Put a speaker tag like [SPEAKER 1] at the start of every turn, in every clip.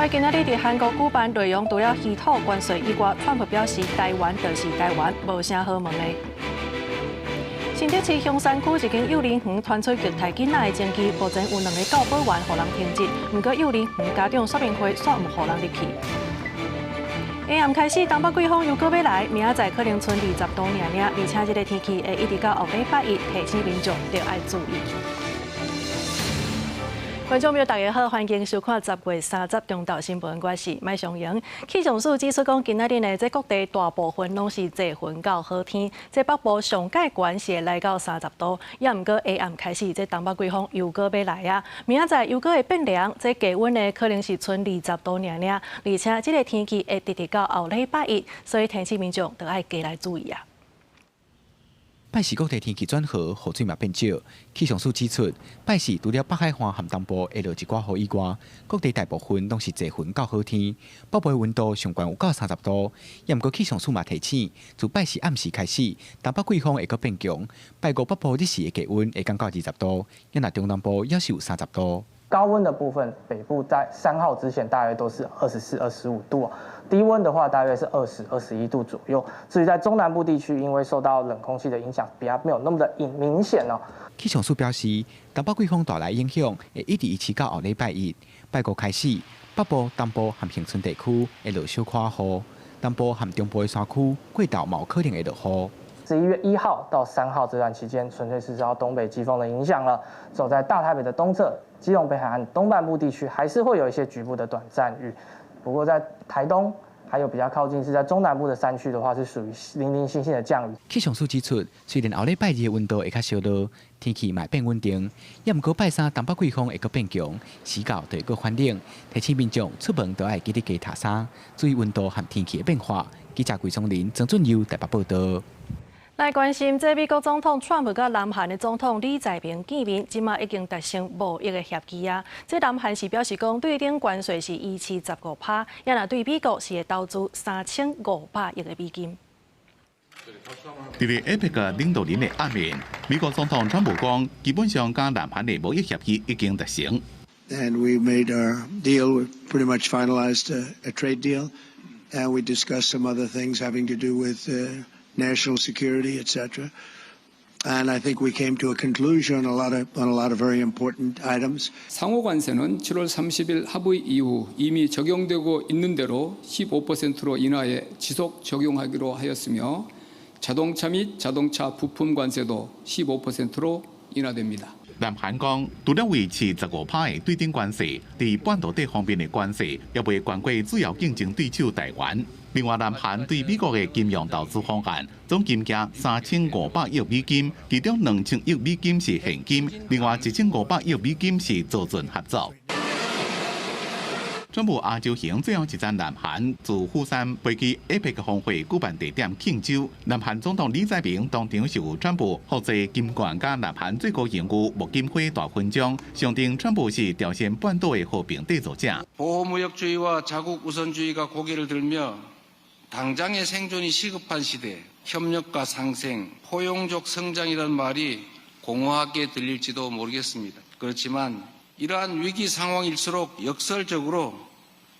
[SPEAKER 1] 來今仔日佇韓國舉辦內容，除了稀土關稅以外，川普表示台灣就是台灣，無啥好問的。新竹市香山區一間幼兒園傳出虐待囡仔的證據，目前有兩个教保員予人停職，毋過幼兒園家長說明會煞毋予人入去。下暗開始，東北季風又閣欲來，明仔載可能賰20度爾爾，而且這个天氣會一直到後禮拜一，提醒民眾著愛注意。觀眾朋友，大家好，歡迎收看10月30中晝新聞，我是麥尚瑩。氣象署指出講，今仔日呢，這各地大部分攏是濟雲到好天，這北部上蓋懸是會來到30度，也毋過下暗開始，這東北季風又閣欲來啊！明仔載又閣會變涼，這低溫呢可能是賰20度爾爾，而且這个天氣會直直到後禮拜一，所以提醒民眾著愛加來注意啊。
[SPEAKER 2] 拜四各地天氣轉好，雨水嘛變少。氣象署指出，拜四除了北海岸和東部會落一寡雨以外，各地大部分攏是濟雲到好天。北部溫度上懸有到30度。也毋過氣象署嘛提醒，自拜四暗時開始，東北季風會閣變強。拜五北部日時的低溫會降到20度，也若中南部也是有30度。
[SPEAKER 3] 高溫的部分，北部在3號之前大約都是24、25度，低溫的話大約是20、21度左右。至於在中南部地區，因為受到冷空氣的影響，比較沒有那麼的明顯哦。
[SPEAKER 2] 氣象署表示，東北季風帶來影響會一直維持到後禮拜一。拜五開始，北部、東部和恆春地區會落小可雨，南部和中部的山區過晝嘛有可能會落雨。
[SPEAKER 3] 11月1號到3號這段期間，純粹是受到東北季風的影響了。走在大台北的東側、基隆北海岸東半部地區，還是會有一些局部的短暫雨。不過在台東，還有比較靠近是在中南部的山區的話，是屬於零零星星的降雨。
[SPEAKER 2] 氣象署指出，雖然後禮拜二的溫度會較小落，天氣嘛會變穩定，也毋過拜三東北季風會閣變強，時到就會閣反冷，提醒民眾出門都愛記得加疊衫，注意溫度和天氣的變化。記者桂松林、曾俊佑台北報道。
[SPEAKER 1] 來關心，這美國總統川普佮南韓的總統李在明見面，這馬已經達成貿易的協議啊。這南韓是表示講，對等關稅是維持15趴，也若對美國是會投資3500億的美金。
[SPEAKER 4] 佇咧 APEC 領導人的暗面，美國總統川普講，基本上佮南韓的貿易協議已經達成。
[SPEAKER 5] And we made our deal, we pretty much finalized a trade deal, and we discussed some other things having to do with national security, etc. And I think we came to a conclusion on a lot of very important items.
[SPEAKER 6] 상호 관세는 7월 30일 합의 이후 이미 적용되고 있는 대로 15%로 인하해 지속 적용하기로 하였으며 자동차 및 자동차 부품 관세도 15%로 인하됩니다.
[SPEAKER 4] 南韓講，除了維持十五趴的對等關稅，佇半導體方面的關稅也袂懸過主要競爭對手台灣。另外，南韓對美國的金融投資方案總金額3500億美金，其中2000億美金是現金，另外1500億美金是造船合作。川普亞洲行最後一站南韓，自釜山飛機 APEC 峰會舉辦地點慶州。南韓總統李在明當場授川普國際金冠佮南韓最高榮譽木金花大勳章，象徵川普是朝鮮半島的和平締造者。
[SPEAKER 7] 보호무역주의와 자국 우선주의가 고개를 들며 당장의 생존이 시급한 시대, 협력과 상생, 포용적 성장이라는 말이 공허하게 들릴지도 모르겠습니다. 그렇지만 이러한 위기 상황일수록 역설적으로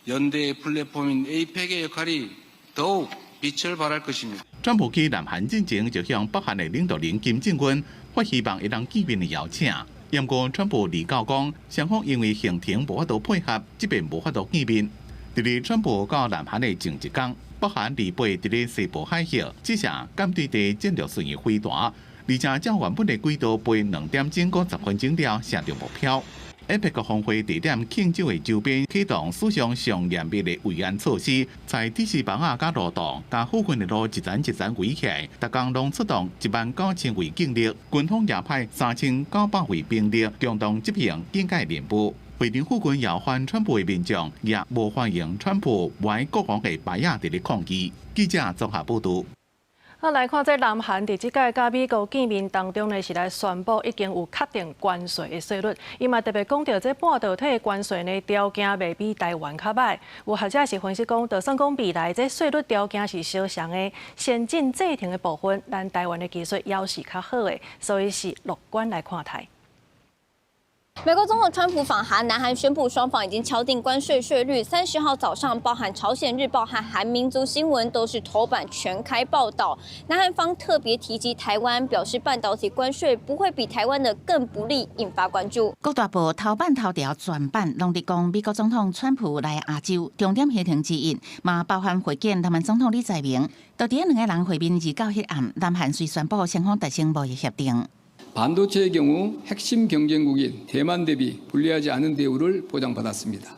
[SPEAKER 7] 연대의 플랫폼인 APEC의 역할이 더욱 빛을 발할 것입니다.
[SPEAKER 4] 川普去南韓進前就向北韓的領導人金正恩發希望會當見面的邀請。毋過川普預告講，雙方因為行程無法度配合，這擺無法度見面。佇咧川普到南韓的前一工，北韓禮拜佇咧西部海域試射艦隊地戰略巡弋飛彈，而且照原本的軌道飛2點鐘閣10分鐘了，射著目標。APEC 峰會地點慶州的周邊啟動史上上嚴密的維安措施，在鐵絲網仔佮路擋，共附近的路一層一層圍起來，逐工攏出動1萬9千位警力，軍方也派3900位兵力，共同執行警戒任務。會場附近有反川普的民眾也無歡迎川普佇國王的牌仔佇咧抗議。記者綜合報導。
[SPEAKER 1] 好，來看這南韓佇這擺佮美國見面當中呢，是來宣布已經有確定關稅的稅率。伊嘛特別講著這半導體的關稅呢，條件袂比台灣較䆀。有學者是分析講，就算講未來這稅率條件是相像的，先進製程的部分，咱台灣的技術猶是較好的，所以是樂觀來看待。
[SPEAKER 8] 美國總統川普訪韓，南韓宣布雙方已經敲定關稅稅率。30號早上，包含朝鮮日報和韓民族新聞都是頭版全開報道。南韓方特別提及台灣，表示半導體關稅不會比台灣的更不利，引發關注。
[SPEAKER 9] 各大報頭版頭條全版攏佇講美國總統川普來亞洲，重點行程之一，嘛包含會見台灣總統李在明。到佇兩个人會面29彼暗，南韓遂宣布雙方達成貿易協定。
[SPEAKER 6] 반도체의 경우 핵심 경쟁국인 대만 대비 불리하지 않은 대우를 보장받았습니다.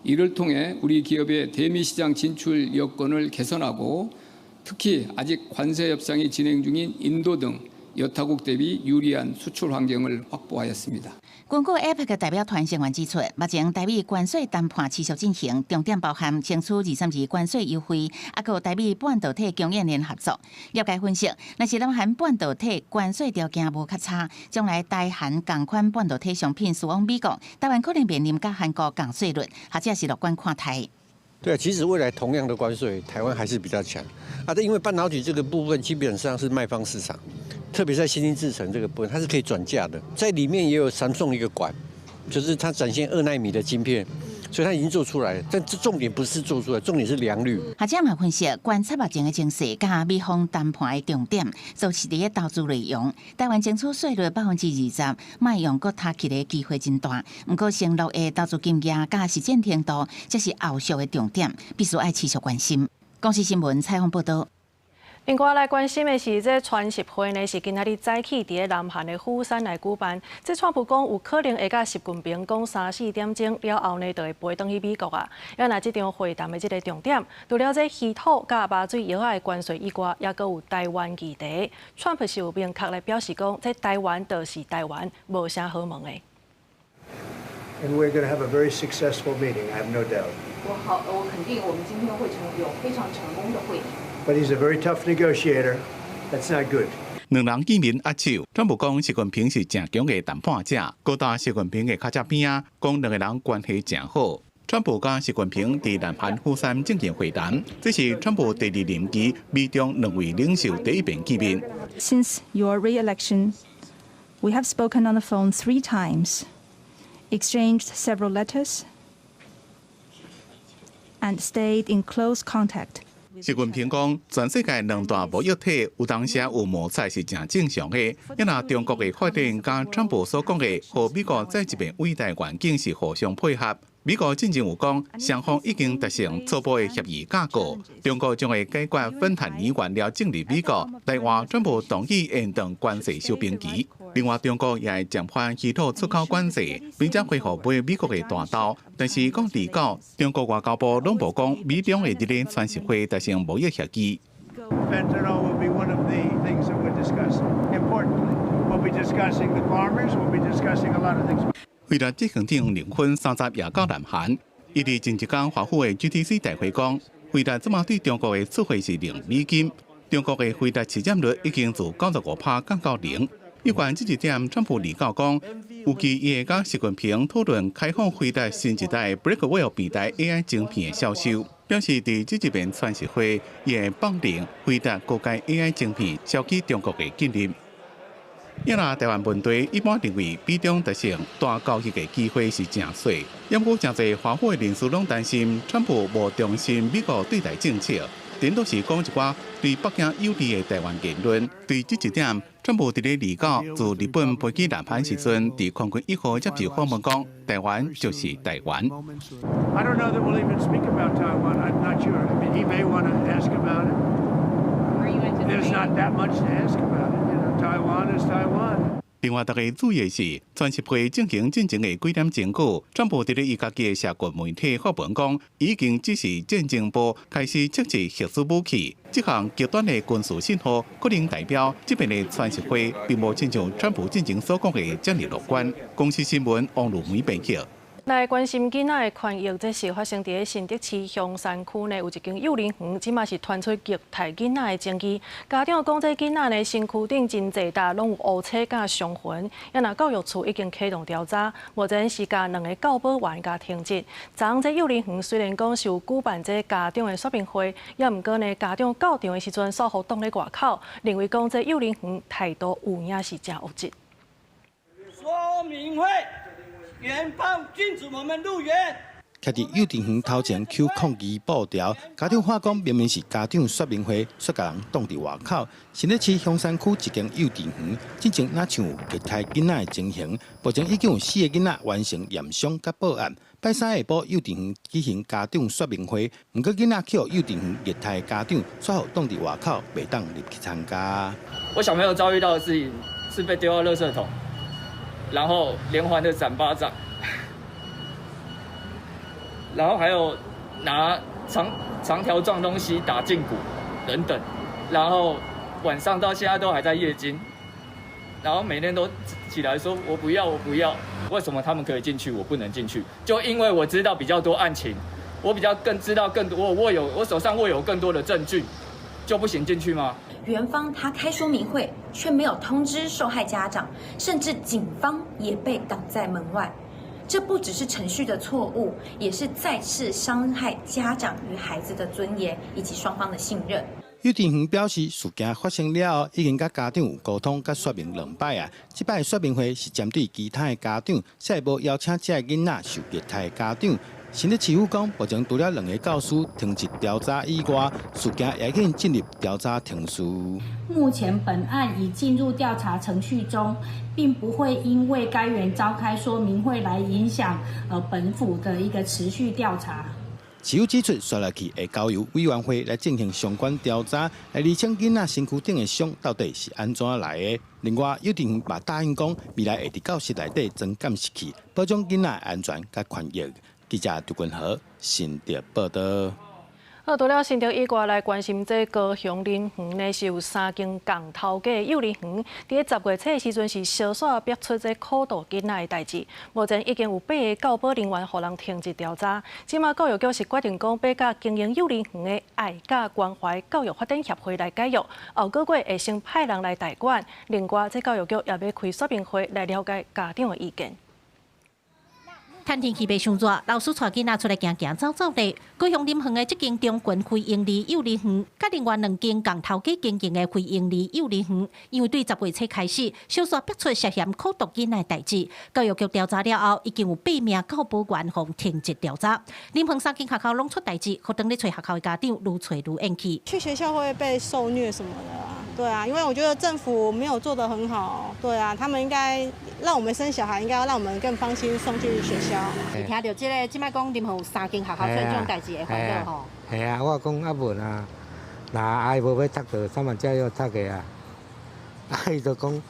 [SPEAKER 6] 이를 통해 우리 기업의 대미 시장 진출 여건을 개선하고 특히 아직 관세 협상이 진행 중인 인도 등 여타국 대비 유리한 수출 환경을 확보하였습니다.
[SPEAKER 9] 根據 APEC 代表團成員指出，目前台美關稅談判持續進行，重點包含爭取232關稅優惠，抑閣有台美半導體供應鏈合作。業界分析，若是南韓半導體關稅條件無較差，將來台韓仝款半導體商品輸往美國，台灣可能面臨佮韓國仝稅率，學者是樂觀看待。
[SPEAKER 10] 對啊，其實未來同樣的關稅，台灣還是比較強啊。但因為半導體這個部分基本上是賣方市場。特別在先進製程這個部分，它是可以轉嫁的，在裡面也有三星一個館，就是它展現2納米的晶片，所以它已經做出來了。但這重點不是做出來，重點是良率。
[SPEAKER 9] 學者嘛分析，觀察目前的情勢，佮美方談判的重點，就是佇咧投資內容。台灣爭取稅率20%，賣用閣踢起的機會真大。毋過承諾的投資金額佮實踐程度，才是後續的重點，必須愛持續關心。公視新聞採訪報道。
[SPEAKER 1] 另外來關心的是，這川習會呢是今仔日早起佇咧南韓的釜山來舉辦。這川普講有可能會佮習近平講三四點鐘了後呢，就會飛轉去美國啊。啊若這場會談的這个重點，除了這稀土佮麻醉藥的關稅以外，抑閣有台灣議題。川普是有明確來表示講，這台灣就是台灣，無啥好問的。
[SPEAKER 5] And we're going to have a very successful meeting, I have no doubt.
[SPEAKER 11] 我好，我肯定我們今天會成有非常成功的會議。
[SPEAKER 5] But he's a very tough negotiator. That's not good.
[SPEAKER 4] 兩人見面握手，川普講習近平是誠強的談判者，閣搭習近平的跤脊邊仔，講兩个人關係誠好。川普佮習近平佇南韓釜山進行會談，這是川普第二任期美中兩位領袖第一遍見面。
[SPEAKER 12] Since your re-election, we have spoken on the phone three times, exchanged several letters, and stayed in close contact.
[SPEAKER 4] 習近平講，全世界兩大貿易體有當時有摩擦是誠正常的。啊若中國的發展佮川普所講的，予美國再一遍偉大願景是互相配合。美國進前有講，雙方已經達成初步的協議架構，中國將會解決芬太尼原料進入美國，來換川普同意延長關稅休兵期。另外，中國也會暫緩稀土出口管制，並且恢復買美國的大豆。但是講離九，中國外交部攏無講美中會佇咧川習會達成貿易協議。
[SPEAKER 5] Fentanyl will be one of the things that we're discussing. Importantly, we'll be discussing the farmers. We'll be discussing a lot of things.
[SPEAKER 4] 輝立執行長林坤30也到南韓，伊佇前一工華府的 GTC 大會講，輝立這馬對中國的出貨是零美金，中國的輝立市佔率已經自95%降到零。有關這一點，川普預告講，預計伊會佮習近平討論開放輝立新一代 Blackwell 平台 AI 晶片的銷售，表示佇這一遍川習會，伊會放任輝立高階 AI 晶片銷去中國的禁令。啊若台灣問題一般認為美中達成大交易的機會是誠細，毋過誠濟華府的人士攏擔心，川普無重申美國對台政策，頂多是講一寡對北京有利的台灣言論。對這一點，川普佇咧29自日本飛機南韓時陣，佇空軍一號接受訪問講，台灣就是台灣。
[SPEAKER 5] I don't know that we'll even speak about Taiwan. I'm not sure. I mean, he may want to ask about it. There's not that much to ask about it. Taiwan is Taiwan.
[SPEAKER 4] 另外，大家注意的是，川習會進行進前的幾點鐘過，川普佇咧伊家己的社群媒體發文講，已經指示戰爭部開始測試核子武器，這項極端的軍事信號，可能代表這遍的川習會並無親像川普進前所講的遮爾樂觀。公視新聞王如梅編輯。
[SPEAKER 1] 來關心囡仔的權益，這是發生佇咧新竹市香山區呢，有一間幼兒園，這馬是傳出虐待囡仔的證據。家長講，這囡仔呢身軀頂真濟搭攏有烏青佮傷痕，啊若教育處已經啟動調查，目前是共兩个教保員共停職。昨昏這幼兒園雖然講是有舉辦這家長的說明會，也毋過呢家長到場的時陣，煞予擋咧外口，認為講這幼兒園態度有影是誠惡質。
[SPEAKER 13] 說明會。園方禁止我們入園。
[SPEAKER 14] 徛佇幼稚園頭前抾抗議布條，家長喊講明明是家長說明會，煞共人擋佇外口。新北市香山區一間幼稚園，進前若像有虐待囡仔的情形，目前已經有四个囡仔完成驗傷佮報案。拜三下晡，幼稚園舉行家長說明會，毋過囡仔去予幼稚園虐待家長，煞予擋佇外口，袂當入去參加。
[SPEAKER 15] 我小朋友遭遇到的事情是被丟到垃圾桶，然後連環的掌巴掌。然後還有拿長長條狀東西打脛骨等等，然後晚上到現在都還在夜驚，然後每天都起來說我不要我不要，為什麼他們可以進去我不能進去？就因為我知道比較多案情，我比較更知道更多，我手上握有更多的證據，就不行進去嗎？
[SPEAKER 16] 園方他開說明會，卻沒有通知受害家長，甚至警方也被擋在門外。這不只是程序的錯誤，也是再次傷害家長與孩子的尊嚴以及雙方的信任。
[SPEAKER 14] 幼稚園表示，事件發生了後，已經佮家長有溝通佮說明兩擺啊。這擺說明會是針對其他的家長，下一步邀請這个囡仔受虐待的家長。新北市府講，目前除了兩个教師停職調查以外，事件也已經進入調查程序。
[SPEAKER 17] 目前本案已進入調查程序中，並不會因為該園召開說明會來影響本府的一個持續調查。
[SPEAKER 14] 市府指出，紲落去會交由委員會來進行相關調查，來釐清囡仔身軀頂的傷到底是按怎來的。另外，幼稚園嘛答應講，未來會佇教室內底裝監視器，保障囡仔安全佮權益。記者杜君和新竹報導。
[SPEAKER 1] 好，除了新竹以外，來關心這高雄林園呢，是有三間仝頭家幼兒園，佇咧10月初的時陣是相紲爆出這苦毒囡仔的代誌。目前已經有八个教保人員予人停職調查。這馬教育局是決定講，欲佮經營幼兒園的愛佮關懷教育發展協會來解約，後個月會先派人來代管。另外，這教育局也欲開說明會來了解家長的意見。
[SPEAKER 9] 趁天氣袂傷熱，老師帶囡仔出來行行走走咧。高雄林園的這間中群非營利幼兒園，佮另外兩間仝頭家經營的非營利幼兒園，因為對10月初開始，相紲爆出涉嫌苦毒囡仔的代誌。教育局調查了後，已經有八名教保員予停職調查。林園三間學校攏出代誌，予當咧揣學校的家長愈揣愈怨氣。
[SPEAKER 18] 去學校會被受虐什麼的啊？對啊，因為我覺得政府沒有做得很好。對啊，他們應該讓我們生小孩，應該要讓我們更放心送去學校。
[SPEAKER 19] 你聽著這个，這擺講林園有三間學校出這種代誌會煩惱吼。
[SPEAKER 20] 係啊，我講啊無啦，若愛無欲讀就三萬只要讀的啊。啊，伊就講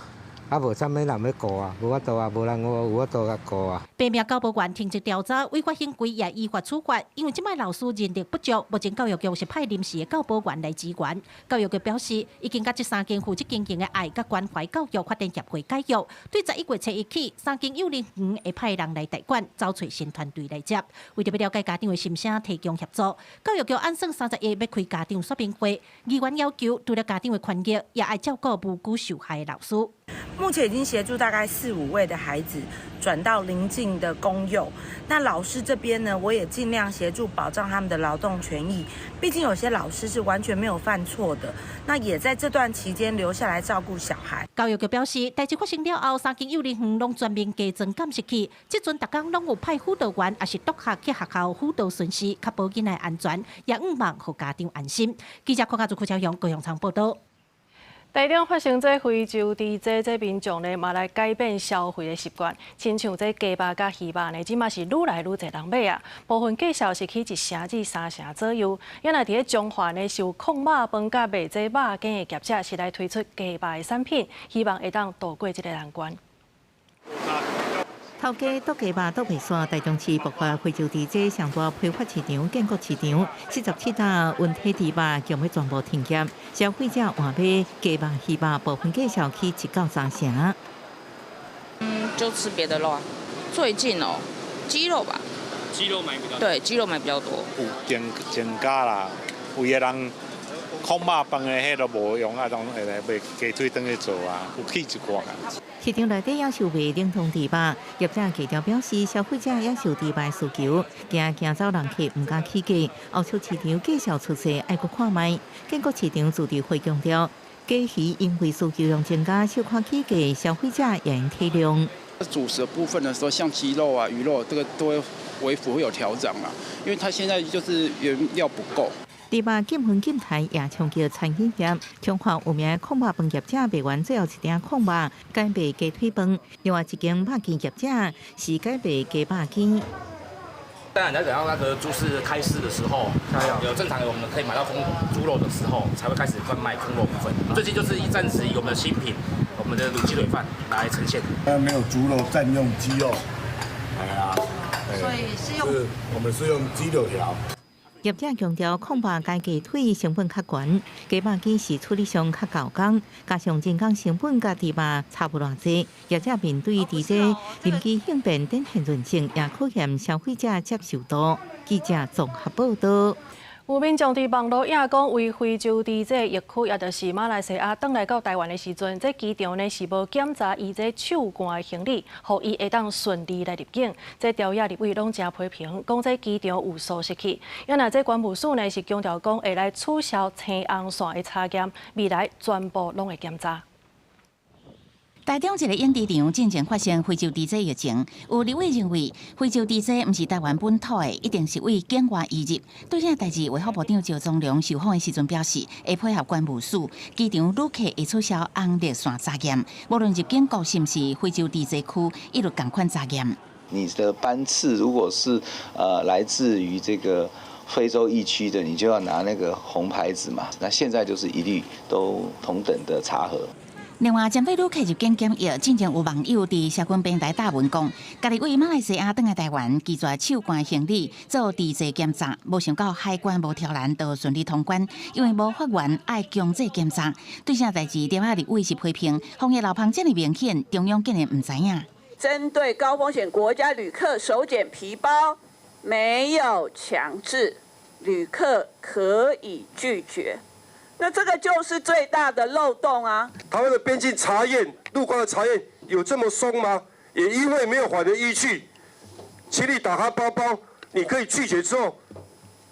[SPEAKER 20] 啊無啥物人欲顧啊，無法度啊，無人有有法度共顧啊。
[SPEAKER 9] 八名教保員停職調查，違法行規也依法處罰。因為這擺老師人力不足，目前教育局是派臨時的教保員來支援。教育局表示，已經佮這三間負責經營的愛佮關懷教育發展協會解約，對11月初一起，三間幼兒園會派人來代管，找揣新團隊來接。為著欲了解家長的心聲，提供協助，教育局按算31欲開家長說明會，議員要求除了家長的權益，也愛照顧無辜受害的老師。
[SPEAKER 21] 目前已經協助大概四五位的孩子轉到鄰近的公幼。那老師這邊呢，我也盡量協助保障他們的勞動權益。畢竟有些老師是完全沒有犯錯的，那也在這段期間留下來照顧小孩。
[SPEAKER 9] 教育局表示，代誌發生了後，三間幼兒園攏全面加裝監視器，這陣逐工攏有派輔導員，抑是督學去學校輔導巡視，確保囡仔安全，也向望予家長安心。記者郭家祖、柯超雄高雄場報導。
[SPEAKER 1] 台中發生這非洲豬災，這民眾呢嘛來改變消費的習慣，親像這雞肉佮魚肉呢，這馬是愈來愈濟人買啊。部分價數是起1成至3成左右。原來佇咧彰化呢，是有炕肉飯佮賣這肉羹的業者，是來推出雞肉的產品，希望會當渡過這个難關。
[SPEAKER 22] 頭家剁雞肉剁袂煞，台中市爆發非洲豬災上大批發市場、建國市場，47搭溫體豬肉將欲全部停業，消費者換買雞肉、魚肉，部分價數起1到3成。
[SPEAKER 23] 嗯，就吃別的肉啊。最近哦，雞肉吧。
[SPEAKER 15] 雞肉買比較多。
[SPEAKER 23] 對，雞肉買比較多。
[SPEAKER 24] 有增增加啦，有的人炕肉飯的彼都無用啊，攏會來賣雞腿轉去做啊，有起一寡啊。
[SPEAKER 22] 市場內底也售賣冷凍豬肉，業者低調表示，消費者也受豬肉需求，驚驚走人客毋敢起價，後出市場價數出勢，愛閣看覓。建國市場主持會強調，雞魚因為需求量增加，小可起價，消費者也應體諒。
[SPEAKER 2] 主食的部分的時候，像雞肉啊、魚肉，這個都會微幅會有調整啦，因為它現在就是原料不夠。
[SPEAKER 22] 豬肉禁運禁台也衝擊餐飲業，彰化有名炕肉飯業者賣完最後一鼎炕肉，改賣雞腿飯；另外一間肉羹業者是改賣雞肉羹。
[SPEAKER 3] 當然，你要等到那個豬市開市的時候，有正常的我們可以買到空豬肉的時候，才會開始販賣空肉部分。最近就是以暫時以我們的新品，我們的滷雞腿飯來呈現。
[SPEAKER 7] 沒有豬肉，暫用雞肉。係啊，
[SPEAKER 19] 所以是用，
[SPEAKER 7] 我們是用雞柳條。
[SPEAKER 22] 業者強調，炕肉加雞腿成本較懸，雞肉羹是處理上較夠工，加上人工成本佮豬肉差無偌濟。業者面對佇這臨機應變展現韌性，也考驗消費者接受度。記者綜合報道。
[SPEAKER 1] 有民眾佇網路影講，為非洲佇這個疫區，也就是馬來西亞，轉來到台灣的時陣，這機場呢是無檢查伊這手攜的行李，予伊會當順利來入境。這朝野立委攏誠批評，講這機場有疏失去。啊若這關務署呢是強調講會來取消青紅線的查驗，未來全部攏會檢查。
[SPEAKER 9] 台中一个養豬場進前發生非洲豬瘟疫情，有立委認為非洲豬瘟毋是台灣本土的，一定是為境外移入。對這代誌，衛福部長趙宗龍受訪的時陣表示，會配合關務署，機場旅客會取消紅綠線查驗，無論入境國是毋是非洲豬瘟區，一律仝款查驗。
[SPEAKER 8] 你的班次如果是來自於這個非洲疫區的，你就要拿那個紅牌子嘛。那現在就是一律都同等的查核。
[SPEAKER 9] 另外，針對旅客入境檢疫，進前有網友佇社群平台貼文講，家己為馬來西亞轉來台灣，拒絕手攜行李做滯濟檢查，無想到海關無刁難，就順利通關，因為無法源愛強制檢查。對這代誌，朝野立委是批評，防疫漏縫遮爾明顯，中央竟然毋知影。
[SPEAKER 25] 針對高風險國家旅客手檢皮包，沒有強制，旅客可以拒絕。那這個就是最大的漏洞啊！
[SPEAKER 26] 台灣的邊境查驗、入關的查驗有這麼鬆嗎？也因為沒有法律依據，請你打開包包，你可以拒絕之後，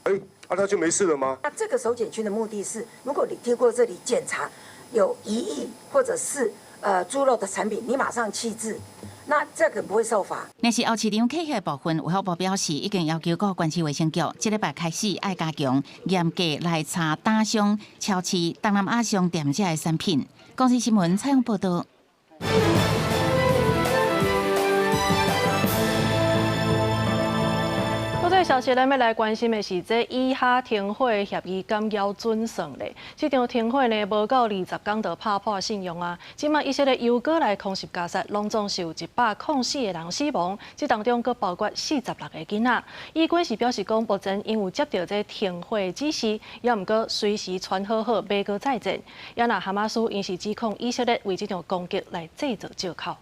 [SPEAKER 26] 哎，啊，他就沒事了嗎？
[SPEAKER 27] 那這個手檢區的目的是，如果你經過這裡檢查有疑義或者是豬肉的產品，你馬上棄置。那這個不會受罰。
[SPEAKER 9] 若是後市場客的部分，衛福部表示已經要求各縣市衛生局，這禮拜開始愛加強嚴格來查打商、超市、東南亞商店這的產品。公視新聞採訪報道。
[SPEAKER 1] 這個消息，咱欲來關心的是，這以哈停火協議敢猶準算咧？這場停火呢，無夠20工就拍破信用啊！這馬以色列又閣來空襲加薩，攏總是有104個人死亡，這當中閣包括46個囡仔。以軍是表示講，目前𪜶有接著這停火指示，猶毋過隨時傳好好，欲閣再戰。也若哈馬斯𪜶是指控以色列為這場攻擊來製造藉口。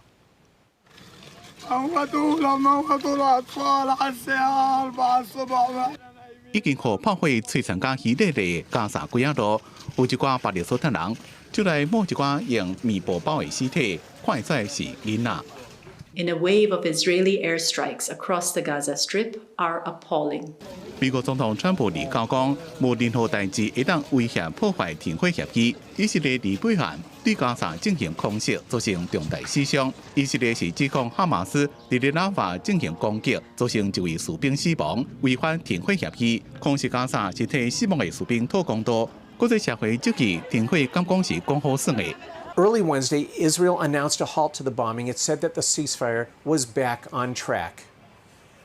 [SPEAKER 4] 已經予炮火摧殘甲稀爛的加薩街仔路，有一寡巴勒斯坦人就來摸一寡用棉布包的屍體，看會出來是囡仔。
[SPEAKER 28] In a wave of Israeli airstrikes across the Gaza Strip are appalling.
[SPEAKER 4] 美國總統川普二九講，無任何代誌會當威脅破壞停火協議。以色列禮拜晚對加薩進行空襲，造成重大死傷。以色列是指控哈馬斯佇咧拉法進行攻擊，造成一位士兵死亡，違反停火協議。空襲加薩是替死亡的士兵討公道。國際社會質疑停火敢講是講好耍的。
[SPEAKER 29] Early Wednesday, Israel announced a halt to the bombing. It said that the ceasefire was back on track.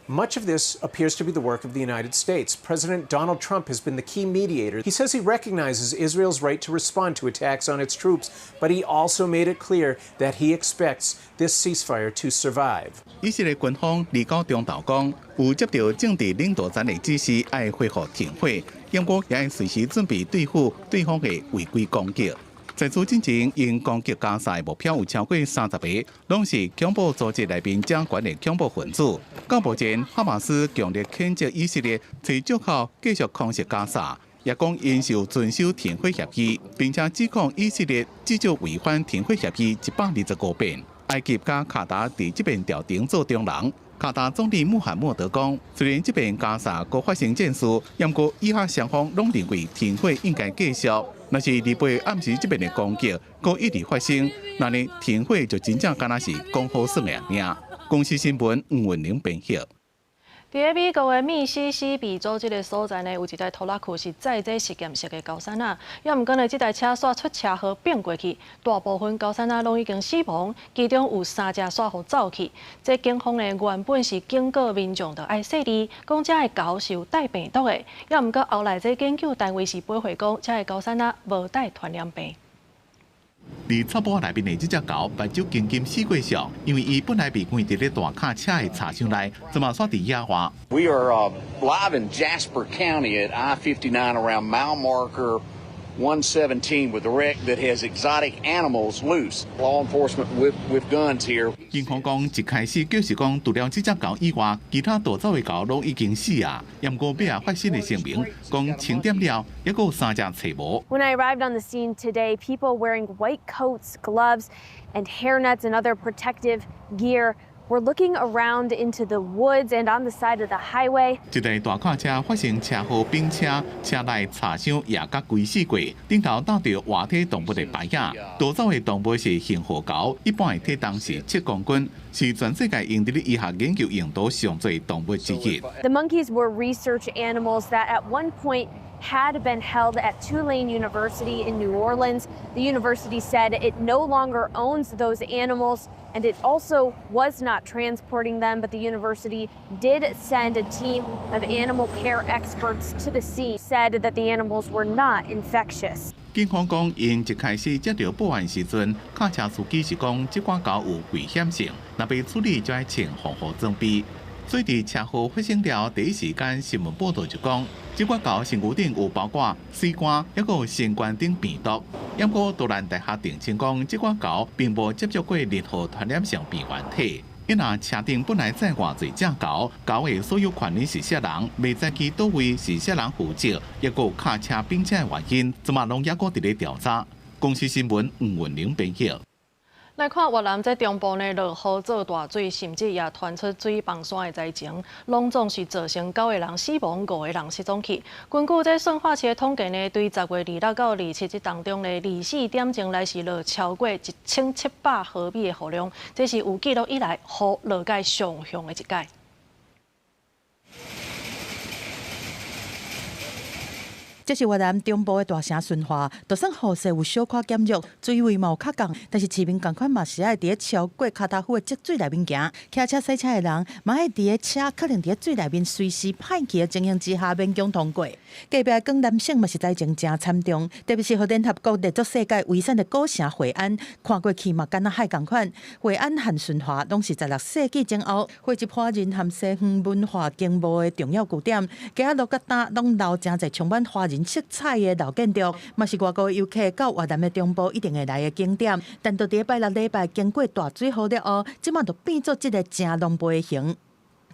[SPEAKER 29] Much of this appears to be the work of the United States. President Donald Trump has been the key mediator. He says he recognizes Israel's right to respond to attacks on its troops, but he also made it clear that he expects this ceasefire to survive.
[SPEAKER 4] 以色列軍方二九中晝講，有接著政治領導層的指示，愛恢復停火，不過也愛隨時準備對付對方的違規攻擊。在此之前，𪜶攻擊加薩的目標有超過30個，攏是恐怖組織內面掌權的恐怖分子。到目前，哈馬斯強烈譴責以色列揣藉口繼續空襲加薩，也講𪜶是有遵守停火協議，並且指控以色列至少違反停火協議125遍。埃及佮卡達佇這邊調停做中人，卡達總理穆罕默德講，雖然這邊加沙閣發生戰事，毋過以哈雙方攏認為停火應該繼續。若是禮拜暗時這邊的攻擊閣一直發生，那呢停火就真正敢若是講好耍的爾。公視新聞吳文玲編譯。
[SPEAKER 1] 佇咧美國的密西西比州這个所在呢，有一台拖拉庫是載這實驗室的猴硲仔，猶毋過呢，這台車煞出車禍變過去，大部分猴硲仔攏已經死亡，其中有三隻煞予走去。這警方呢，原本是警告民眾著愛細膩，講這个猴是有帶病毒的，猶毋過後來這研究單位是駁回講，這个猴硲仔無帶傳染病。
[SPEAKER 4] 佇草埔內面的這隻猴，目睭金金四過相，因為伊本來被關佇咧大卡車的車廂內，這馬煞佇野外。
[SPEAKER 5] We are live in Jasper County at I-59 around mile marker 117 with a wreck that has exotic animals loose. Law enforcement with guns here.
[SPEAKER 4] 警方講，一開始就是講，除了這隻猴以外，其他逃走的猴攏已經死啊。毋過尾仔發新的聲明，講清點了，猶閣有三隻揣無。
[SPEAKER 6] When I arrived on the scene today, people wearing white coats, gloves, and hairnets and other protective gear were looking around into the woods and on the side of the highway.
[SPEAKER 4] 這台大卡車發生車禍，並車車內擦傷也佮規死過，頂頭打著活體動物的牌仔。逃走的動物是杏鵲猴，一般的體重是7公斤，是全世界用佇咧醫學研究用途上濟動物之一。
[SPEAKER 6] The monkeys were research animals that at one point had been held at Tulane University in New Orleans. The university said it no longer owns those animals and it also was not transporting them, but the university did send a team of animal care experts to the scene, said that the animals were not infectious.
[SPEAKER 4] 警方講，𪜶一開始接著報案時陣，卡車司機是講這寡猴有危險性，若欲處理就愛穿防護裝備。所以佇車禍發生了，第一時間新聞報道就講，這寡猴身軀頂有包裹水桿，猶閣有新冠頂病毒。毋過都蘭大學澄清講，這寡猴並無接觸過任何傳染性病原體。因若車頂本來載偌濟隻猴，猴的所有權人是啥人，袂知去佗位是啥人負責，猶閣有卡車並車的原因，這馬攏猶閣佇咧調查。公視新聞吳文玲編譯。
[SPEAKER 1] 來看越南這中部呢，落雨做大水，甚至也傳出水崩山的災情，攏總是造成九個人死亡，五個人失蹤去。根據這順化市的統計呢，對10月26到27這當中呢，24點鐘來是落超過1700毫米的雨量，這是有記錄以來雨落蓋上凶的一屆。
[SPEAKER 10] 這是越南中部的大城順化，就算雨勢有小可減弱，水位嘛有較降，但是市民仝款嘛是愛佇咧超過跤踏久的積水內面行，騎車、駛車的人嘛愛佇咧車可能佇咧水內面隨時歹去的情形之下勉強通過。隔壁的廣南省嘛是災情誠慘重，特別是予聯合國列作世界遺產的古城惠安，看過去嘛敢若海仝款。惠安和順化攏是16世紀前後匯集華人和西方文化經貿的重要據點，街仔路佮呾攏留誠濟充滿華人色彩的老建築，嘛是外國遊客到越南的中部一定會來的景點。但到佇拜六禮拜經過大水雨了後，這馬就變做這个誠狼狽的形。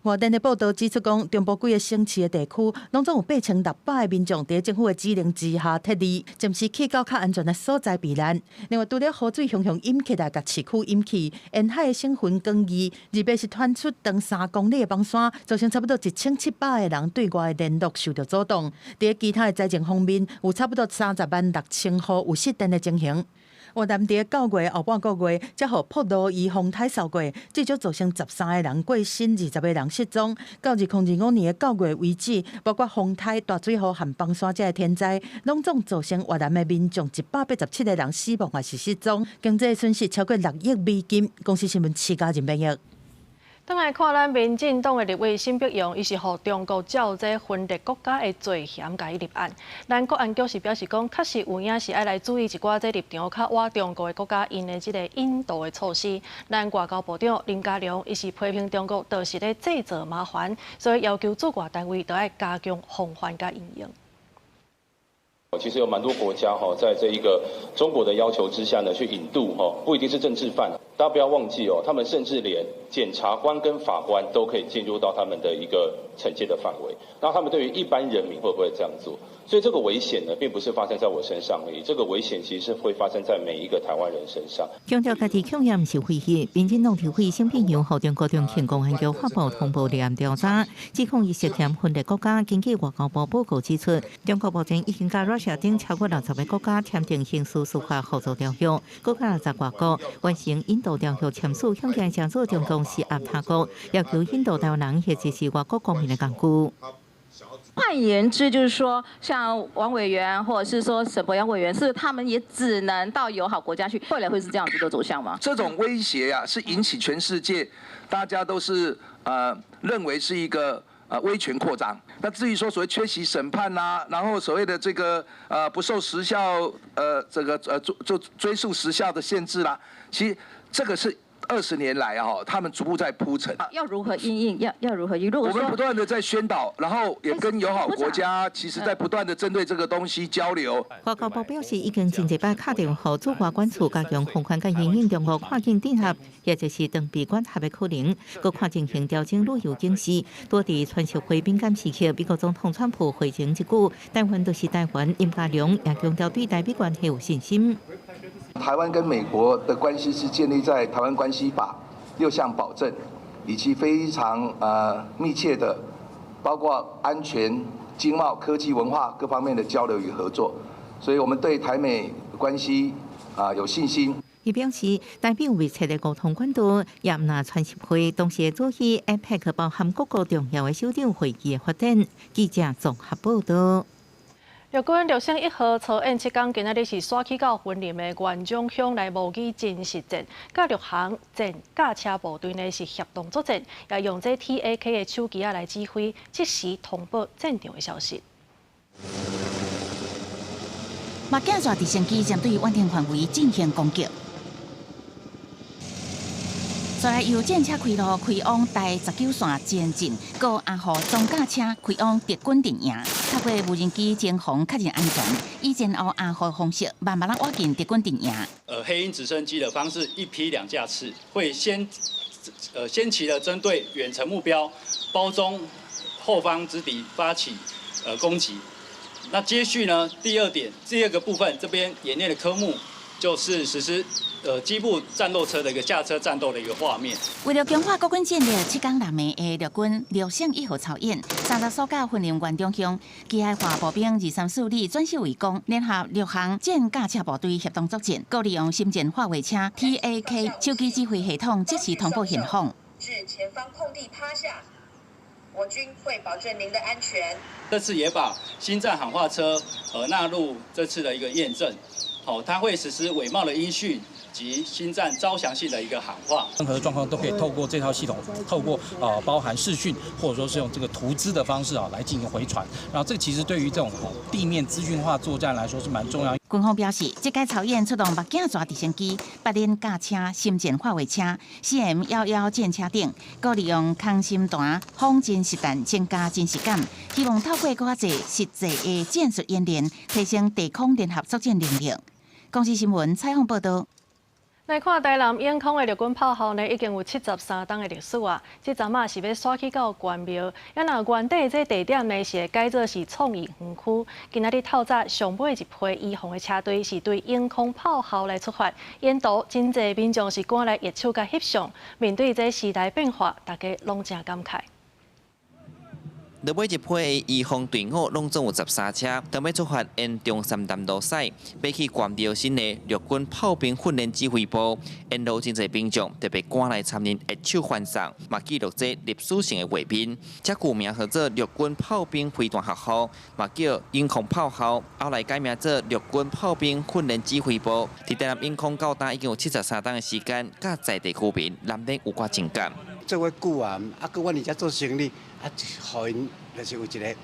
[SPEAKER 10] 外電的報導指出，講中部幾个省市的地區，攏總有8600个民眾佇政府的指令之下撤離，暫時去到較安全的所在避難。另外，除了雨水雄雄湧起來，共市區淹去，沿海的省份廣義，二八是傳出長3公里的崩山，造成差不多1700个人對外的聯絡受到阻擋。佇其他的災情方面，有差不多30萬6千戶有失電的情形。越南佇9月後半個月，才予噗羅伊風颱掃過，至少造成13個人過身，20個人失蹤。到2025年的9月為止，包括風颱、大水雨和崩山這个天災，攏總造成越南的民眾187個人死亡抑是失蹤，經濟損失超過6億美金。公視新聞徐嘉仁編譯。
[SPEAKER 1] 轉來看咱民進黨的立委沈伯洋，伊是予中國照這分裂國家的罪嫌共伊立案。咱國安局是表示講，確實有影是愛來注意一寡這立場較倚中國的國家𪜶的這个引渡的措施。咱外交部長林佳龍伊是批評中國就是咧製造麻煩，所以要求駐外單位都愛加強防範佮因應。
[SPEAKER 11] 其實有蠻多國家哈，在這一個中國的要求之下呢，去引渡哈，不一定是政治犯。大家不要忘記哦，他們甚至連檢察官跟法官都可以進入到他們的一個懲戒的範圍。那他們對於一般人民會不會這樣做？所以這個危險呢，並不是發生在我身上而已，這個危險其實是會發生在每一個台灣人身上。
[SPEAKER 22] 強調家己恐嚇毋是威脅，民進黨立委沈建良予中國中慶公安局發布通報立案調查，指控伊涉嫌分裂國家。根據外交部報告指出，中國目前已經佮 Russia 等超過60个國家簽訂刑事司法合作條約，閣佮60外國完成引渡條約簽署，向前協助中共施壓他國，要求引渡台灣人或者是外國公民的工具。
[SPEAKER 23] 換言之，就是說，像王委員，或者是說沈伯洋委員，是他們也只能到友好國家去。未來會是這樣子的走向嗎？
[SPEAKER 12] 這種威脅啊，是引起全世界大家都是認為是一個威權擴張。那至於說所謂缺席審判啦，然後所謂的這個不受時效這個做追訴時效的限制啦，其實這個是20年來啊，他們逐步在鋪陳。
[SPEAKER 23] 要如何因應？要如何應？
[SPEAKER 12] 我們不斷的在宣導，然後也跟友好國家，其實在不斷的針對這個東西交流。
[SPEAKER 22] 外交部表示，已經真濟擺敲電話予駐外館處加強防範佮因應中國跨境鎮壓，或者是長臂管轄的可能，閣看情形調整旅遊警示。多佇川習會敏感時刻，美國總統川普會前一句“台灣就是台灣”，林佳龍也強調對台美關係有信心。
[SPEAKER 12] 台灣跟美國的關係是建立在《台灣關係法》六項保證，以及非常密切的，包括安全、經貿、科技、文化各方面的交流與合作，所以我們對台美關係啊有信心。
[SPEAKER 22] 伊表示，台美有密切的溝通管道，也毋但川習會同時會做起 APEC 包含各國重要的首長會議的發展。記者綜合報道。
[SPEAKER 1] 陸軍陸星一號操演七工，今仔日是徙去到雲林的員山鄉來模擬真實戰，佮陸航戰駕車部隊呢是協同作戰，也用這 TAK 的手機仔來指揮，即時通報戰場的消息。
[SPEAKER 9] 目鏡蛇直升機針對遠程範圍進行攻擊。再來由戰車開路開往台19線前進，閣阿虎裝甲車開往敵軍陣營，透過無人機偵防確認安全，以戰後阿虎方式慢慢仔挖進敵軍陣營。
[SPEAKER 13] 黑鷹直升機的方式，一批兩架次，會先期的針對遠程目標，包中後方之敵發起攻擊。那接續呢，第二點，第二個部分，這邊演練的科目就是實施機步戰鬥車的一個下車戰鬥的一個畫面。
[SPEAKER 9] 為了強化國軍戰力，七工六暝的陸軍陸星一號操演，30所到雲林員山鄉，機械化步兵23-4旅轉守為攻，聯合陸航戰駕車部隊協同作戰，閣利用心戰化衛車 TAK 手機指揮系統即時通報現況。
[SPEAKER 14] 至前方空地趴下，我軍會保證您的安全。
[SPEAKER 13] 這次也把心戰喊話車納入這次的一個驗證，好，它會實施偽冒的音訊及心戰招降性的一個喊話。
[SPEAKER 15] 任何狀況都可以透過這套系統，透過包含視訊或者說是用這個圖資的方式啊來進行回傳。然後這其實對於這種地面資訊化作戰來說是蠻重要。
[SPEAKER 9] 軍方表示，這屆操演出動目鏡蛇直升機、八輪駕車、心戰化衛車、CM-11戰車等，閣利用空心彈仿真實彈增加真實感，希望透過閣較濟實際的戰術演練，提升地空聯合作戰能力。公視新聞採訪報道。
[SPEAKER 1] 來看台南永康的陸軍炮校呢，已經有73冬的歷史啊。這陣仔是欲徙去到關廟，啊若原底這地點呢是會改做是創意園區。今仔日透早上尾一批移防的車隊是對永康炮校來出發，沿途真濟民眾是趕來握手佮翕相。面對這時代變化，大家攏誠感慨。
[SPEAKER 16] 落尾一批的移防隊伍攏總有13車，當欲出發沿中山南路駛，欲去關廟新的陸軍炮兵訓練指揮部。沿路真濟民眾特別趕來參與握手歡送，嘛記錄這歷史性的畫面。這舊名號做陸軍炮兵飛彈學校，嘛叫永康炮校，後來改名做陸軍炮兵訓練指揮部。佇台南永康到今已經有73冬的時間，佮在地居民難免有寡情感。
[SPEAKER 17] 做伙久啊，啊，閣阮佇遮做生意，啊，予𪜶就是有一个，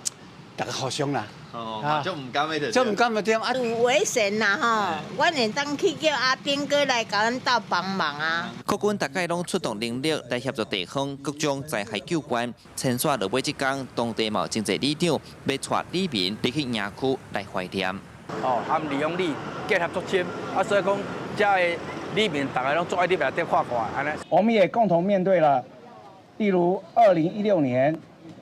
[SPEAKER 17] 逐家互相啦。
[SPEAKER 18] 哦，足毋甘的就。
[SPEAKER 17] 足毋甘的對啊。
[SPEAKER 19] 有危險啦吼，阮會當去叫阿兵哥來共阮鬥幫忙啊。
[SPEAKER 16] 國軍逐擺攏出動能力來協助地方各種災害救援。遷徙落尾這工，當地嘛有真濟里長欲帶里民入去營區來懷念。
[SPEAKER 20] 哦，含利用你結合作戰，啊，所以講遮的
[SPEAKER 2] 里面逐家攏足愛入來底看看按呢。
[SPEAKER 3] 我們也共同面對了，例如2016年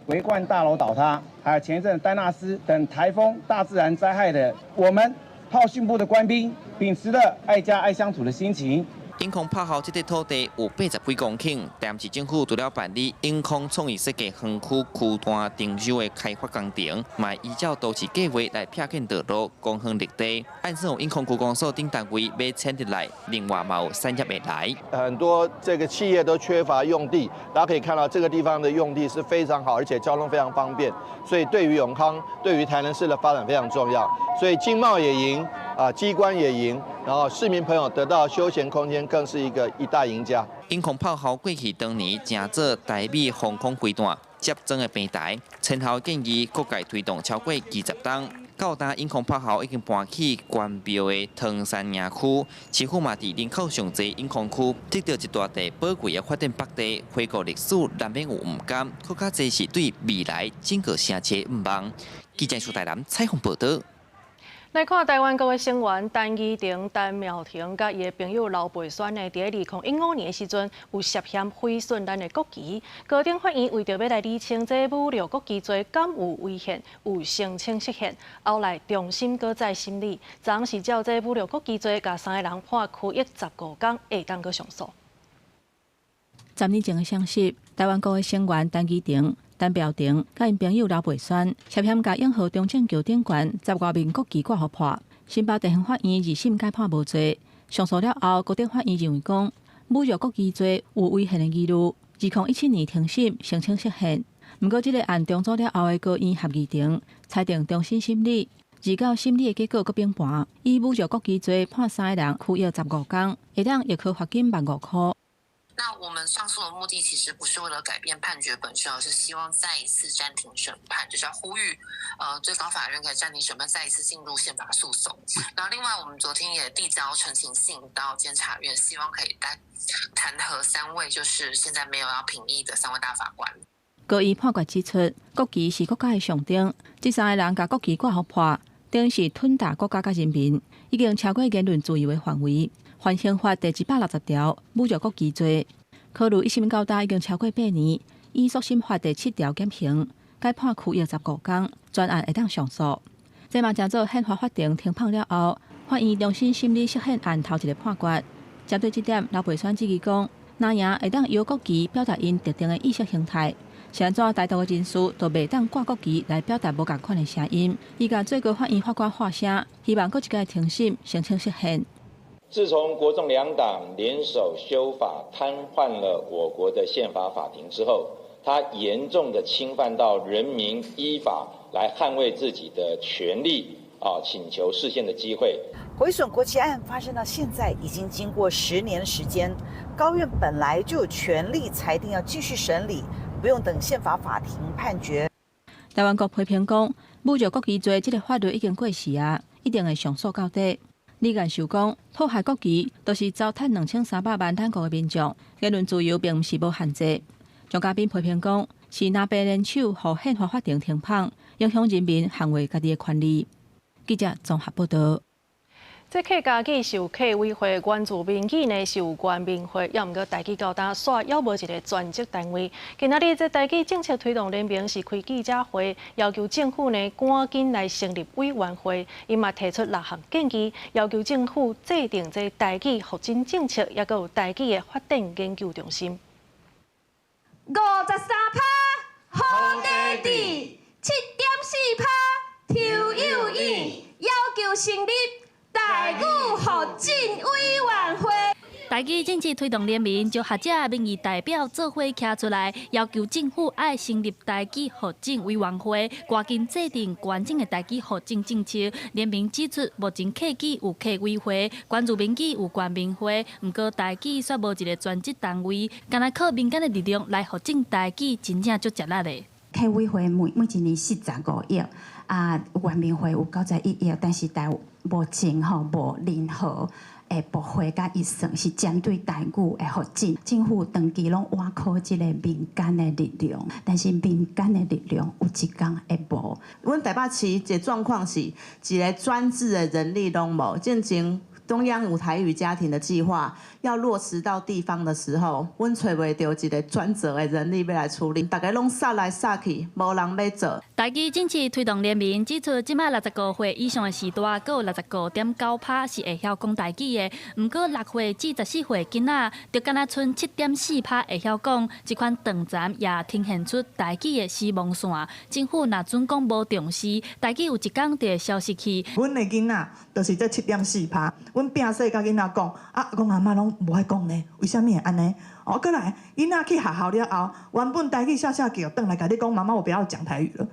[SPEAKER 3] 維冠大樓倒塌，還有前一陣丹納斯等颱風、大自然災害的，我們炮訓部的官兵秉持著愛家愛鄉土的心情。
[SPEAKER 16] 永康炮校這塊土地有80幾公頃，台南市政府除了辦理永康創意設計園區區段徵收的開發工程，嘛依照都市計畫來闢建道路、公園綠地，按算永康區公所等單位欲遷入來，另外嘛有產業會來。
[SPEAKER 7] 很多這個企業都缺乏用地，大家可以看到這個地方的用地是非常好，而且交通非常方便，所以對於永康、對於台南市的發展非常重要。所以經貿也贏，啊，機關也贏，然後市民朋友得到休閒空間，更是一個一大贏家。
[SPEAKER 16] 永康炮校過去當年成做台美防空飛彈接裝的平台，前後建議各界推動超過20冬。到今永康炮校已經搬去關廟的湯山營區，市府嘛佇人口上濟永康區得著一大塊寶貴的發展北地，回顧歷史難免有毋甘，閣較濟是對未來整個城市的向望。記者蘇台南採訪報導。
[SPEAKER 1] 來看台灣國的成員陳怡婷、陳妙婷佮伊的朋友劉培宣呢，佇2015年的時陣有涉嫌毀損咱的國旗。高等法院為著欲來釐清這侮辱國旗罪敢有違憲，有申請釋憲，後來重新閣再審理，昨昏是照這侮辱國旗罪，共三个人判拘役15工，會當閣上訴。
[SPEAKER 8] 10年前的消息，台灣國的成員陳怡婷、陳妙婷佮𪜶朋友劉培宣涉嫌共永和中正橋頂懸十外面國旗掛予破，新北地方法院二審改判無罪，上訴了後，高等法院認為講侮辱國旗罪有違憲的疑慮，2017年停審申請釋憲，毋過這个案重組了後的高院合議庭裁定重新審理，而到審理的結果閣變盤，以侮辱國旗罪判三个人拘役15工，會當易科罰金15,000箍。
[SPEAKER 20] 那我們上訴的目的其實不是為了改變判決本身，而是希望再一次暫停審判，就是要呼籲，最高法院可以暫停審判，再一次進入憲法訴訟。那另外，我們昨天也遞交陳情信到監察院，希望可以彈彈劾三位，就是現在沒有要評議的三位大法官。
[SPEAKER 8] 高院判決指出，國旗是國家的象徵，這三个人共國旗掛予破，等於是吞噬國家佮人民，已經超過言論自由的範圍。犯刑法第160條侮辱國旗罪，考慮一審到今已經超過8年，依速審法第7條減刑，改判拘役15工，全案會當上訴。這嘛成做憲法法庭停判了後，法院重新審理釋憲案頭一个判決。針對這點，劉培宣質疑講，若贏會當用國旗表達𪜶特定的意識形態，是按怎台獨的人士都袂當掛國旗來表達無仝款的聲音？伊共最高法院法官發聲，希望閣一擺停審，申請釋憲。
[SPEAKER 11] 自從國眾兩黨聯手修法癱瘓了我國的憲法法庭之後，它嚴重的侵犯到人民依法來捍衛自己的權利啊，請求釋憲的機會。
[SPEAKER 21] 毀損國旗案發生到現在已經經過10年的時間，高院本來就有權力裁定要繼續審理，不用等憲法法庭判決。
[SPEAKER 8] 台灣國批評講，侮辱國旗罪這个法律已經過時啊，一定會上訴到底。李干秀講，破壞國旗就是糟蹋2300萬咱國的民眾，言論自由並毋是無限制。張嘉賓批評講，是藍白聯手，予憲法法庭停判，影響人民捍衛家己的權利。記者綜合報導。
[SPEAKER 1] 這客家語是有客委會，原住民語呢是有原民會，猶毋過台語到今煞猶無一个專職單位。今仔日這台語政策推動聯盟是開記者會，要求政府呢趕緊來成立委員會。𪜶嘛提出六項建議，要求政府制定這台語復振政策，猶閣有台語的發展研究中心。
[SPEAKER 24] 53%好地地，7.4%抽有意，要求成立台語復振委員會。
[SPEAKER 25] 台語政策推動聯盟就學者民意代表做伙徛出來，要求政府愛成立台語復振委員會，趕緊制定完整的台語復振政策。聯盟指出，目前客語有客委會，原住民語有原民會，毋過台語煞無一个專職單位，干焦靠民間的力量來復振台語，真正足吃力的。
[SPEAKER 26] 客委會每一年45億，啊，原民會有91億，但是台目前吼無任何的部會佮預算是針對台語的發展。政府長期攏倚靠這个民間的力量，但是民間的力量有一工會無。
[SPEAKER 30] 阮台北市一个狀況是一个專職的人力攏無，進前
[SPEAKER 4] 中央有台語家庭的計劃要落實到地方的時候，阮揣袂著一个專責的人力欲來處理，逐家攏殺來殺去，無人欲做。
[SPEAKER 25] 台語政策推動聯盟指出，這擺65歲以上的世代，閣有65.9%是會曉講台語的。毋過6歲至14歲囡仔，就敢若賰7.4%會曉講。這款斷層也呈現出台語的死亡線。政府若準講無重視，台語有一天就會消失去。
[SPEAKER 5] 阮的囡仔就是這7.4%，阮摒細佮囡仔講，啊，阿公阿嬤攏無愛講呢，為啥物會按呢？哦，閣來，囡仔去學校了後，原本台語笑笑叫，轉來共你講，媽媽我不要講台語了。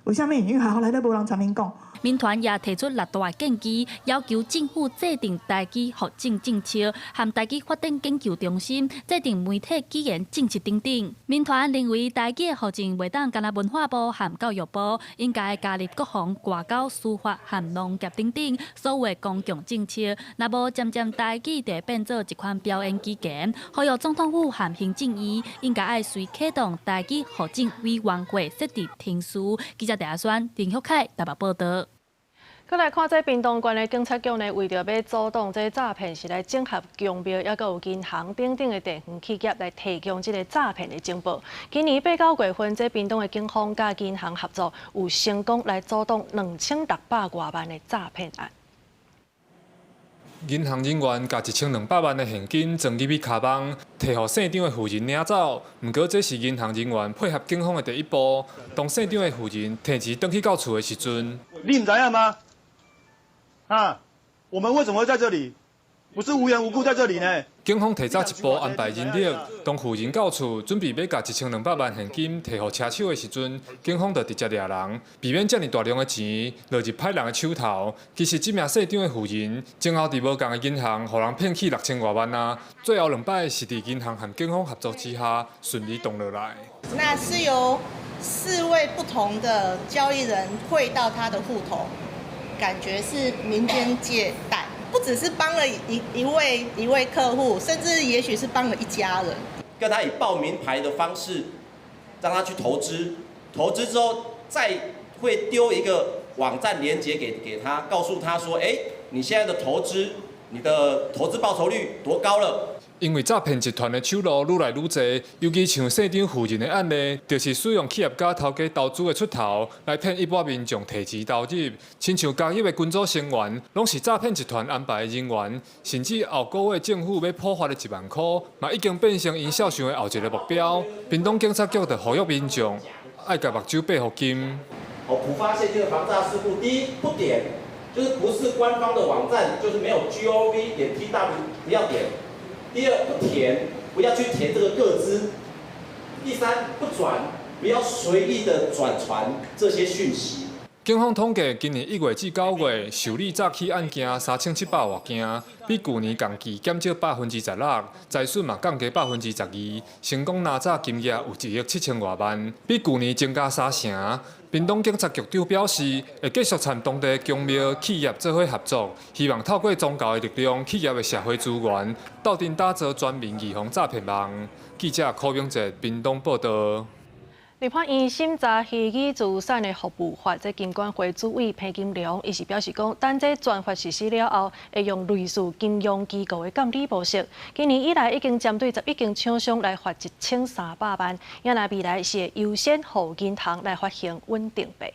[SPEAKER 5] 為啥物？因為學校內底無人參𪜶講。
[SPEAKER 25] 民團也提出六大建議，要求政府制定台語復振政策，和台語發展研究中心制定媒體語言政策等等。民團認為台語的復振袂當干焦文化部和教育部，應該加入國防、外交、司法和農業等等所有公共政策。若無漸漸台語就會變做一款表演語言。呼籲總統府和行政院應該愛隨啟動台語復振委員會設置程序。記者鄭阿宣、林旭凱台北報導。
[SPEAKER 1] 閣來看這屏東縣的警察局呢，為著欲阻擋這詐騙，是來整合宮廟，抑閣有銀行等等的地方企業來提供這个詐騙的情報。今年8、9月份，這屏東的警方佮銀行合作，有成功來阻擋2600外萬的詐騙案。
[SPEAKER 6] 銀行人員共1200萬的現金裝入去跤網，提予姓張的婦人領走。毋過這是銀行人員配合警方的第一步。當姓張的婦人提錢轉去到厝的時陣，
[SPEAKER 10] 你毋知影嗎？啊，我們為什麼會在這裡？不是無緣無故在這裡呢。
[SPEAKER 6] 警方提早一步安排人力，當婦人到厝準備欲共1200萬現金提予車手的時陣，警方就直接掠人，避免遮爾大量的錢落入歹人的手頭。其實這名姓張的婦人，前後佇無仝的銀行，予人騙去6000外萬啊！最後兩擺是佇銀行和警方合作之下，順利擋落來。
[SPEAKER 12] 那是由四位不同的交易人匯到他的戶頭，感覺是民間借貸。不只是幫了一位客戶，甚至也許是幫了一家人。
[SPEAKER 23] 跟他以報名牌的方式，讓他去投資，投資之後再會丟一個網站連結給他，告訴他說：哎，你現在的投資，你的投資報酬率多高了？
[SPEAKER 6] 因為詐騙集團的手路愈來愈濟，尤其像姓張婦人的案例，就是使用企業家頭家投資的出頭來騙一般民眾提錢投入。親像交易的群組成員，攏是詐騙集團安排的人員，甚至後個月政府欲普發的1萬箍，嘛已經變成𪜶銷售的後一个目標。屏東警察局就呼籲民眾愛共目睭閉予緊。
[SPEAKER 23] 哦，普發現這個防詐事故，第一不點，就是不是官方的網站，就是沒有 gov.tw，不要點。第二，不填，不要去填這個個資。第三，不轉，不要隨意的轉傳這些訊息。
[SPEAKER 6] 警方統計，今年1月至9月受理詐欺案件3700外件，比舊年仝期減少16%，財損嘛降低12%，成功拿詐金額有1億7000外萬，比舊年增加三成。屏東警察局長表示，會繼續參當地宮廟企業做伙合作，希望透過宗教的力量、企業的社會資源，鬥陣打造全民預防詐騙網。記者柯永哲屏東報導。
[SPEAKER 1] 立法院審查虛擬資產的服務法，這金管會主委彭金龍，伊是表示講，等這專法實施了後，會用類似金融機構的監理模式。今年以來已經針對11間廠商來罰1300萬，也若未來是會優先予銀行來發行穩定幣。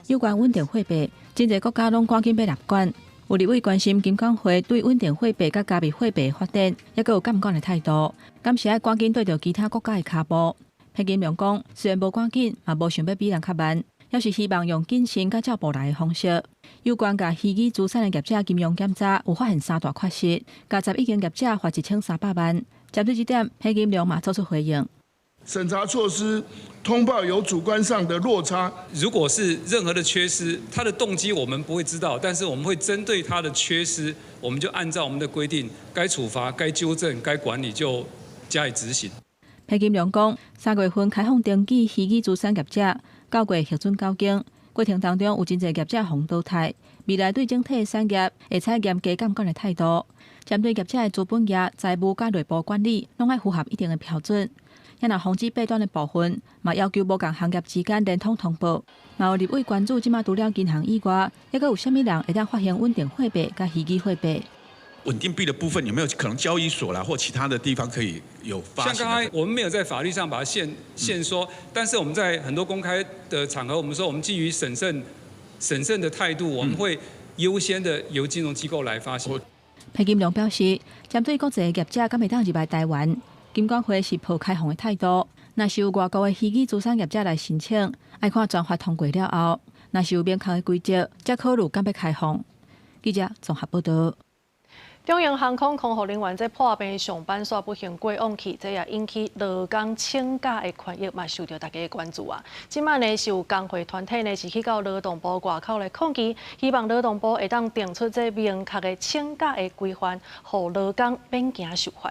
[SPEAKER 8] 有關穩定貨幣，真濟國家攏趕緊欲納管。有立委關心金管會對穩定貨幣佮加密貨幣發展，抑閣有監管的態度，敢是愛趕緊綴著其他國家的跤步？彭金龍講，雖然無趕緊，嘛無想欲比人較慢，抑是希望用謹慎佮照步來的方式。有關共虛擬資產的業者金融檢查，有發現三大缺失，共11間業者罰1300萬。針對這點，彭金龍嘛做出回應。
[SPEAKER 27] 審查措施通報有主觀上的落差。
[SPEAKER 28] 如果是任何的缺失，他的動機我們不會知道，但是我們會針對他的缺失，我們就按照我們的規定，該處罰、該糾正、該管理就加以執行。
[SPEAKER 8] 彭金龍講，3月份開放登記虛擬資產業者，9月核准9間，過程當中有真濟業者予淘汰。未來對整體產業會採嚴格監管的態度，針對業者的資本額、財務佮內部管理，攏愛符合一定的標準。也若防止弊端的部分，嘛要求無仝行業之間連通通報。嘛有立委關注，這馬除了銀行以外，猶閣有啥物人會當發行穩定貨幣佮虛擬貨幣？
[SPEAKER 9] 穩定幣的部分有沒有可能交易所啦或其他的地方可以有發行？
[SPEAKER 28] 像剛才我們沒有在法律上把它限縮，但是我們在很多公開的場合，我們說我們基於審慎的態度，我們會優先的由金融機構來發行。
[SPEAKER 8] 裴金龍表示，針對國際業者敢會當入來台灣，金管會是抱開放的態度。若是有外國的虛擬資產業者來申請，愛看專法通過了後，若是有明確的規則，才考慮敢欲開放。記者綜合報道。
[SPEAKER 1] 長榮航空空服人員這破病上班煞不幸過往去，這也引起勞工請假的權益嘛受著大家的關注啊。這擺呢是有工會團體呢是去到勞動部外口來抗議，希望勞動部會當定出這明確的請假的規範，予勞工免驚受罰。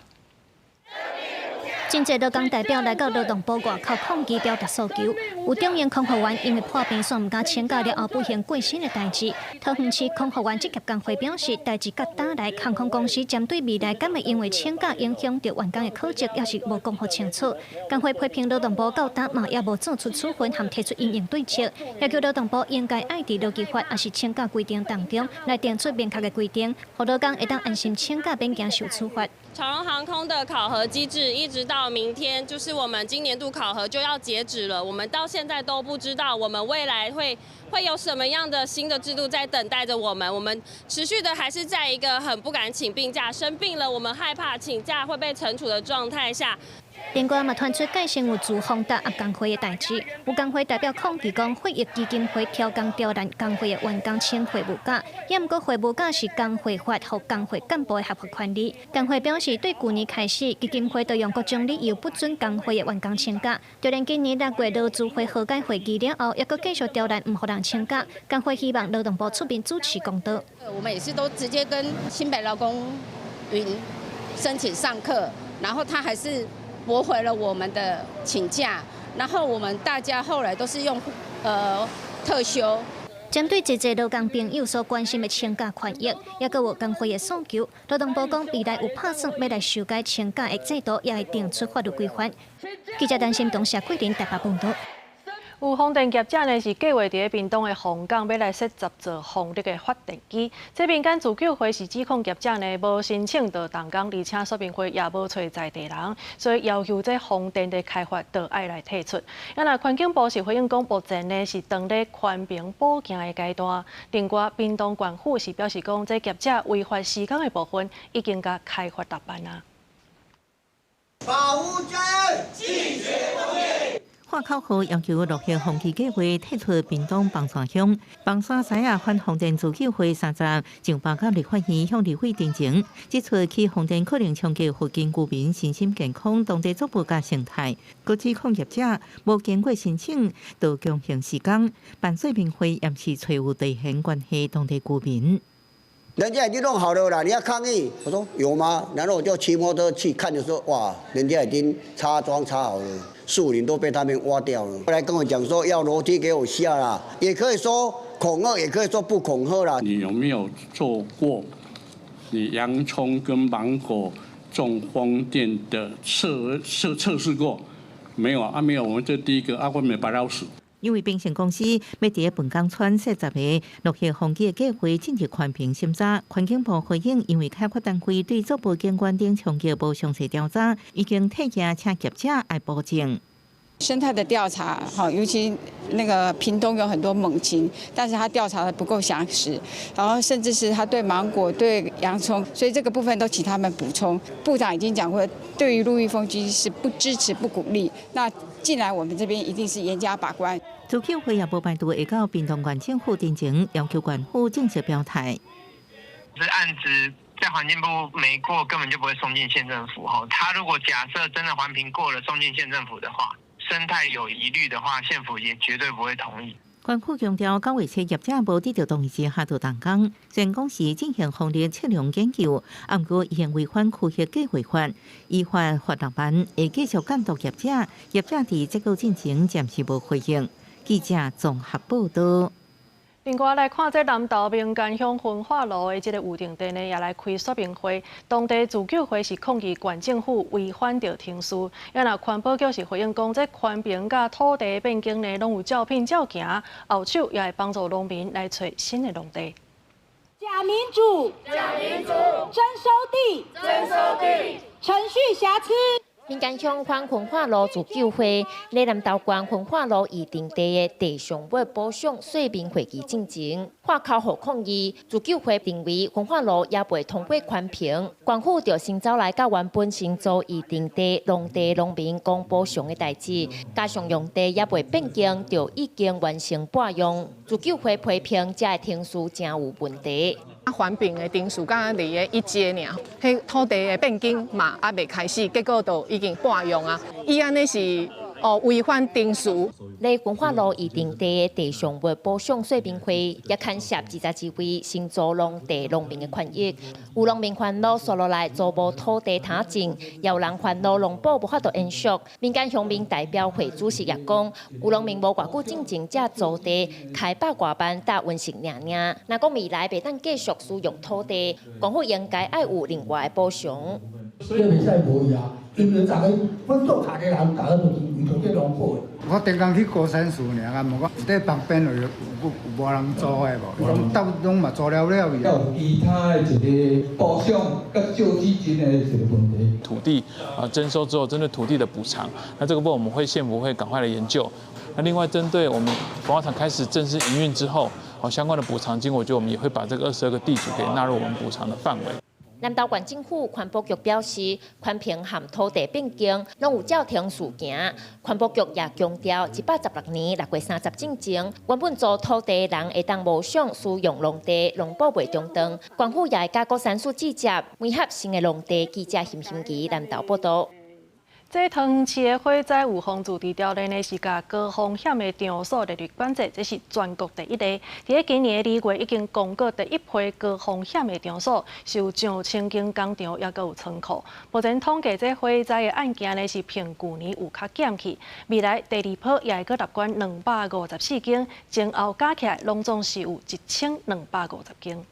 [SPEAKER 13] 真濟勞工代表來到勞動部外口抗議，表達訴求。有長榮空服員因為破病，煞毋敢請假了後不幸過身的代誌。桃園市空服員職業工會表示，代誌佮打來航空公司針對未來敢會因為請假影響著員工的考績，猶是無講予清楚。工會批評勞動部到今嘛猶無做出處分和提出因應對策，要求勞動部應該愛佇勞基法抑是請假規定當中來定出明確的規定，予勞工會當安心請假，免驚受處罰。
[SPEAKER 14] 長榮航空的考核機制一直到明天，就是我們今年度考核就要截止了。我們到現在都不知道我們未來會有什麼樣的新的制度在等待着我們。我們持續的還是在一個很不敢請病假、生病了我們害怕請假會被懲處的狀態下。
[SPEAKER 13] 另外嘛，傳出蓋先有自風搭壓工會的代誌，有工會代表抗議講，惠益基金會刁工刁難工會的員工請會務假，也毋過會務假是工會法予工會幹部的合法權利。工會表示，對舊年開始，基金會都用各種理由不准工會的員工請假，就連今年6月勞資會和解會議了後，猶閣繼續刁難，毋予人請假。工會希望勞動部出面主持公道。
[SPEAKER 15] 我們也是都直接跟新北勞工雲申請上課，然後他還是駁回了我們的請假，然後我們大家後來都是用特休。
[SPEAKER 13] 針對這濟勞工朋友所關心的請假權益，猶閣有工會的訴求，勞動部講未來有拍算欲來修改請假的制度，也會定出法律規範。記者陳新東、謝桂林台北報道。
[SPEAKER 1] 有風電業者呢是計劃佇咧屏東的鳳港欲來設10座風力的發電機。這民間自救會是指控業者呢無申請就動工，而且說明會也無揣在地人，所以要求這風電的開發都愛來退出。啊，若環境部是回應講，目前呢是當咧環評補件的階段。另外，屏東縣府是表示講，這業者違法施工的部分已經共開罰6萬啊。
[SPEAKER 17] 保護家園，拒絕風電。
[SPEAKER 18] 喊口號要求落葉風機計劃退出屏東枋山鄉，枋山獅仔反風電自救會30上報到立法院向立委陳情，指出起風電可能衝擊附近居民身心健康、當地作物佮生態，閣指控業者無經過申請就強行施工，辦說明會也是揣有地緣關係當地居民。
[SPEAKER 19] 人家已經弄好了啦，你要抗議？我說有嗎？然後我就騎摩托車去看的時候，哇，人家已經插樁插好了，樹林都被他們挖掉了。後來跟我講說要樓梯給我下啦，也可以說恐嚇，也可以說不恐嚇啦。
[SPEAKER 22] 你有沒有做過你洋蔥跟芒果種風電的測試過？沒有啊，沒有。我們這第一個啊，我沒白老鼠。
[SPEAKER 18] 因為秉承公司欲佇本港村設10個綠葉風機的計劃進入環評審查，環境部回應，因為開發單位對作物景觀等衝擊無詳細調查，已經退件請業者愛補證。
[SPEAKER 29] 生態的調查，哈，尤其那個屏東有很多猛禽，但是他調查的不夠詳實，然後甚至是他對芒果、對洋蔥，所以這個部分都請他們補充。部長已經講過，對於陸域風機是不支持、不鼓勵。那進來我們這邊一定是嚴加把關。
[SPEAKER 18] 自救會也無排除會到屏東縣政府陳情，要求縣府正式表態。
[SPEAKER 30] 這案子在環境部沒過，根本就不會送進縣政府。哈，他如果假設真的環評過了，送進縣政府的話，生態有疑慮的話，縣府也絕對不會同意。
[SPEAKER 18] 縣府強調，九月初業者無得著同意之下就動工，雖然講是進行風力測量研究，毋過已經違反區域計劃法，依法罰6萬，會繼續監督業者。業者佇這個進程暫時無回應。記者綜合報道。
[SPEAKER 1] 另外來看，這南投名間鄉焚化爐的這个預定地呢，也來開說明會。當地自救會是抗議縣政府違反著程序，啊若環保局是回應講，這環評佮土地變更呢，攏有照片照行，後手也會幫助農民來揣新的農地。
[SPEAKER 2] 假民主，假民主，徵收地，徵收地，程序瑕疵。
[SPEAKER 3] 民間鄉反焚化爐自救會，佇南投縣焚化爐預定地的地上物補償說明會議進前，發口號抗議，自救會認為焚化爐猶未通過環評，縣府就先走來佮原本承租預定地農地農民講補償的代誌，加上用地猶未變更，就已經完成撥用。自救會批評這个程序誠有問題。
[SPEAKER 4] 環評的程序敢若佇咧一階爾，彼土地的變更嘛猶未開始，結果就已經撥用啊！伊按呢是哦違反程序。
[SPEAKER 3] 佇焚化爐預定地的地上物補償說明會，也牽涉22位承租農地農民的權益。有農民煩惱，紲落來租無土地通種，也有人煩惱農保無法度延續。民間鄉民代表會主席也講，有農民無偌久進前才租地開百外萬搭溫室爾爾，若講未來袂當繼續使用土地，政府應該愛有另外的補償。
[SPEAKER 7] 所以袂使無去啊，因為逐个阮做田的人，逐个都是為著這農保的。
[SPEAKER 11] 我頂工去高山寺爾啊，問講佇旁邊有有有無人租的無？伊講兜攏嘛租了了去。
[SPEAKER 16] 有其他的一个補償佮救濟金的一个問題。
[SPEAKER 20] 土地啊徵收之後，針對土地的補償，那這個部分我們會縣府會趕快來研究。那另外針對我們焚化廠開始正式營運之後，好相關的補償金，我覺得我們也會把這個22個地主給納入我們補償的範圍。
[SPEAKER 3] 南投縣政府環保局表示，環評和土地變更攏有照程序行。環保局也強調，116年6月30進前，原本租土地的人會當無償使用農地，農保袂中斷。縣府也會佮高山寺接媒合新的農地。記者邢欣琪南投報道。
[SPEAKER 1] 這桃園市的火災預防自治條例呢，是共高風險的場所列入管制，這是全國第一个。佇咧今年的2月已經公告第一批高風險的場所，是有上千間工廠，抑閣有倉庫。目前統計這火災的案件呢，是比舊年有較減去。未來第二波也會閣納管254間，前後加起來攏總是有1250間。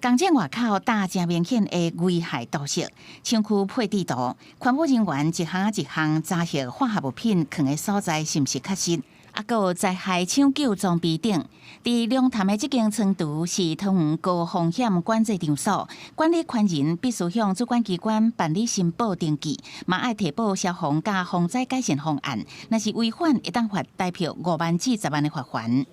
[SPEAKER 21] 工廠外口罩誠明顯的危害圖示，廠區配置圖，環保人員一項一項查核化學物品囥的所在是毋是確實，啊，閣有災害搶救裝備等。佇龍潭的這間倉儲是桃園高風險管制場所，管理權人必須向主管機關辦理申報登記，嘛愛提報消防佮防災改善方案，若是違反，會當罰台票5萬至10萬的罰鍰。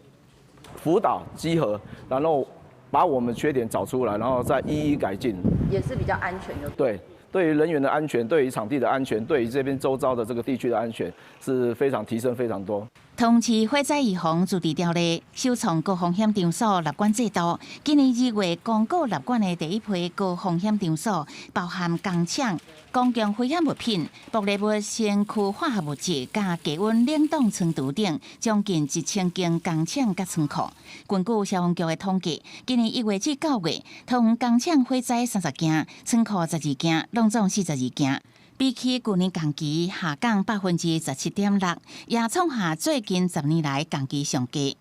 [SPEAKER 24] 輔導稽核，然後把我們缺點找出來，然後再一一改進，
[SPEAKER 26] 也是比較安全的。
[SPEAKER 24] 對，對於人員的安全，對於場地的安全，對於這邊周遭的這個地區的安全，是非常提升非常多。
[SPEAKER 21] 桃園市火災預防自治條例首創高風險場所納管制度，今年2月公告納管的第一批高風險場所，包含工廠、公共危險物品、爆裂物、身軀化學物質、佮低溫冷凍倉儲等，將近1000間工廠佮倉庫。根據消防局的統計，今年1月至9月，桃園工廠火災30件，倉庫12件，攏總42件。比起舊年同期下降17.6%，也創下最近10年來同期上低。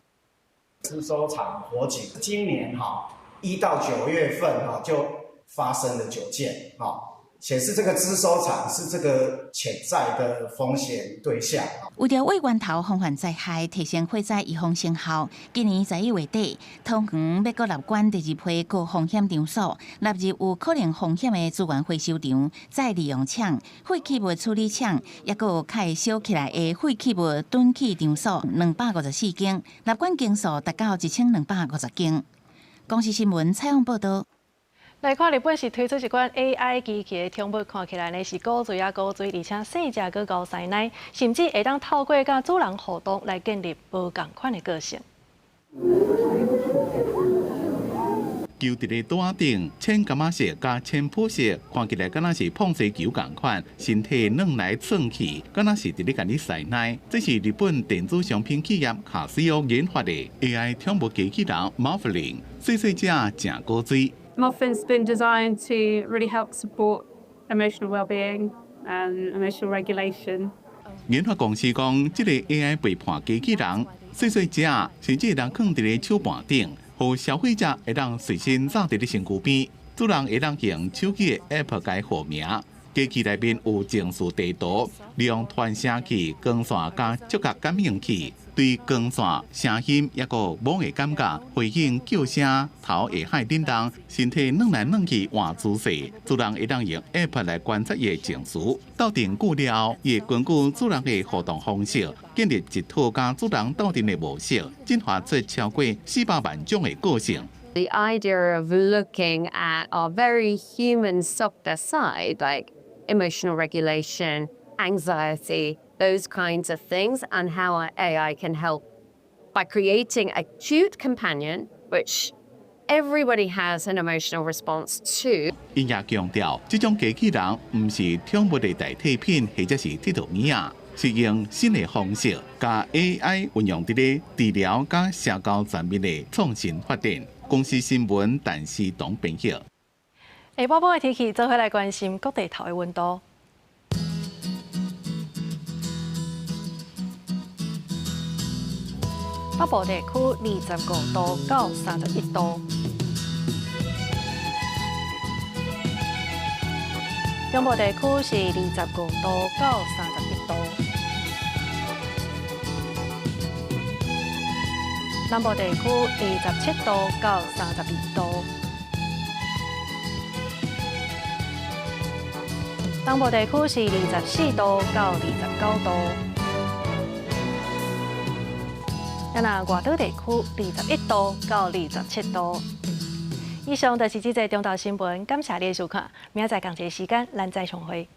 [SPEAKER 31] 資收廠火警，今年哈1到9月份哈就發生了9件，哈顯示這個資收廠是這個潛在的風險對象。
[SPEAKER 21] 為著對源頭防範災害，提升火災預防成效，今年11月底，桃園欲閣納管第二批高風險場所，納入有可能風險的資源回收場、再利用廠、廢棄物處理廠，抑閣有較會燒起來的廢棄物囤棄場所254間，納管間數達到1250間。公視新聞採訪報導。
[SPEAKER 1] 來看日本是推出一款 AI 機器的寵物，看起來呢是古錐仔古錐，而且細隻閣𠢕師奶，甚至會當透過佮主人互動來建立無仝款的個性。
[SPEAKER 32] 球佇咧桌仔頂，淺柑仔色佮淺褐色，看起來敢若是膨西球仝款，身體軟來軟去，敢若是佇咧共你師奶。這是日本電子商品企業卡西歐研發的 AI 寵物機器人 Moflin，細細隻誠古錐。
[SPEAKER 33] Moflin's been designed to really help support emotional well-being and emotional regulation.
[SPEAKER 32] 研發公司講，這个 AI 陪伴機器人，細細隻，甚至會當囥佇咧手盤頂，予消費者會當隨身紮佇咧身軀邊。主人會當用手機的 App 共伊號名。機器內面有情緒地圖，利用傳聲器、光線佮觸覺感應器，對光線、聲音抑閣摸的感覺回應叫聲、頭會海振動、身體轉來轉去換姿勢，主人會當用 App 來觀察伊的情緒。鬥陣久了後，伊會根據主人的互動方式，建立一套佮主人鬥陣的模式，進化出超過400萬種的個性。
[SPEAKER 5] The idea of looking at our very human softer side, like emotional regulation, anxiety, those kinds of things, and how our AI can help by creating a cute companion, which everybody has an emotional response to.
[SPEAKER 32] 伊也強調，這種機器人毋是寵物的代替品，或者是佚佗物仔，是用新的方式，共 AI 運用佇咧治療佮社交層面的創新發展。公視新聞，陳思彤編譯。
[SPEAKER 1] 下晡晡的天氣，做伙來關心各地頭的溫度。北部地區25度到31度，中部地區是25度到31度，南部地區27度到32度，東部地區是24度到29度。那外島地區21度到27度。以上就是這節中晝新聞，感謝你的收看，明仔載仝一个時間，咱再相會。